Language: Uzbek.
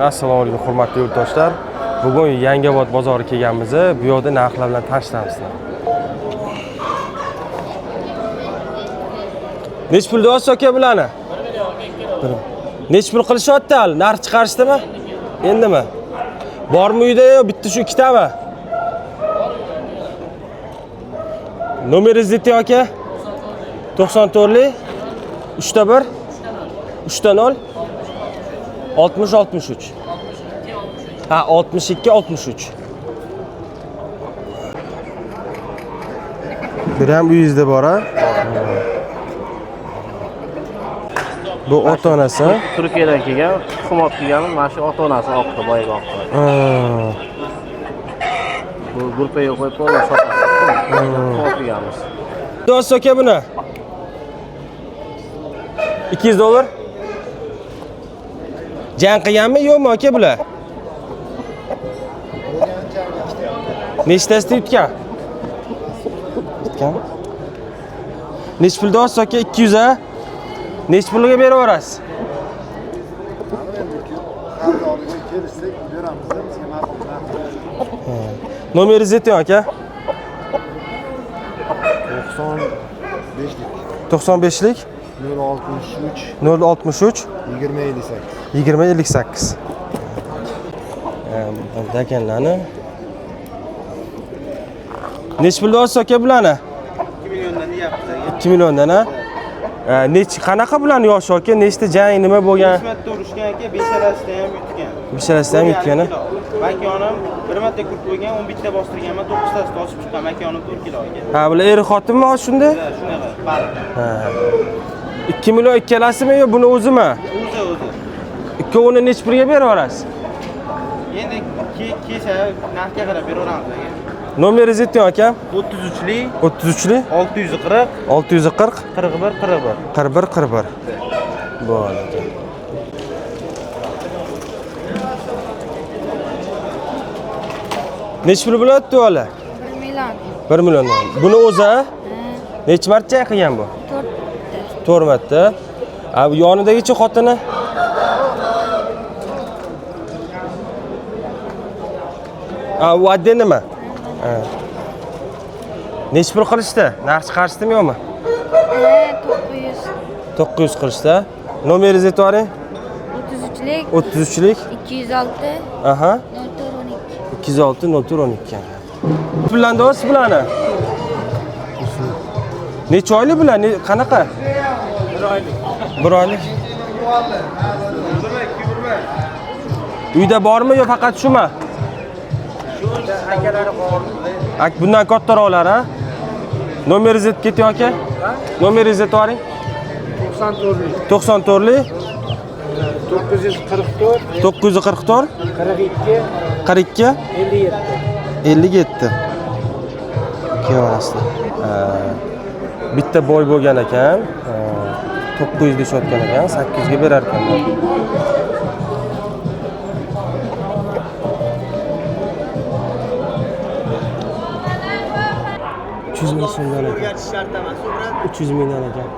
Assalomu alaykum hurmatli yurtdoshlar. Bugun Yangiobod bozoriga kelganmiz. Bu yerda narxlar bilan tanishtiramiz sizlarni. Nech pul deyapsiz aka bularni? 1 million. Nech pul qilishyapti hali? Narx chiqarishdimi? Endimi? Bormi uyda yo bitta shu ikkitami? Nomeringizni ayting aka. 94lik 3 1 3 0 60 63. Ha, 62 63. Bir ham uyingizda bor a? Bu ota onasi. Turkiyadan kelgan, tuxum olib kelganmiz. Mana shu ota onasi oqdi, boyagi oqdi. Bu gruppaga qo'yib qo'yib sotamiz. Tuxum olib kelganmiz. Do'st aka buni. 200 dollar. Jang qilganmi yo'qmi aka bular? Nechtasida yutgan? Yutgan. Nech pul deyapsiz aka? 200 a? Nech pulga berib yuborasiz? Xaridorga kelishsak beramiz, bizga ma'qul narx. Nomeringizni ayting aka. 95lik 95lik 063 063 20 58. 20 58. Dakanlarni. Nech pul deyapsiz aka bularni? 2 milliondan deyapmiz aka. 2 milliondan a? Nech qanaqa bularni yoshi aka? Nechta jang nima bo'lgan? 5 marta urushgan aka, beshalasida ham yutgan. Beshalasida ham yutgan, a? Makonim bir marta kurt qo'ygan, 11 ta bostirganman, 9 tasida ochib chiqqan makonim 4 kilo aka. Ha, bular er xotinmi hozir shunda? Ha, shunaqa, baliq. Ha. 2 million ikkalasimi yo buni o'zimi? O'zi o'zi. Ikkovini nech pulga berib yuborasiz? Endi kelsa narxga qarab beraveramiz aka. Nomeringizni ayting aka. 33lik 33lik 640 640 41 41. 41 41. Bo'ldi aka. Nech pul bo'ladi duolar? 1 million. 1 million. Buni o'zi a? Necha marta jang qilgan bu? 4. 4 marta. A, bu yonidagichi xotini? A, u отдельно nima? Ha. Nech pul qilishdi? Narx chiqarishdimi yo'qmi? 900. 900 qilishdi. Nomeringizni aytib yuboring. 33lik 33lik 206 Aha. 04 12. 206 04 12. Puldan deyapsiz bularni? Necha oylik bular? Qanaqa? 1 oylik. 1 oylik. Uyda bormi yo faqat shumi? Akalari bor. Ak, bundan kattaroqlar, ha? Nomeringizni aytib keting aka. Nomeringizni aytib yuboring. 94lik 94lik 944 944 42 42 57. 57. Kelaverasizlar. Bitta boy bo'lgan ekan. 900 deyishayotgan ekan, 800 ga berar ekan. 300 ming so'mdan ekan. 300 mingdan ekan.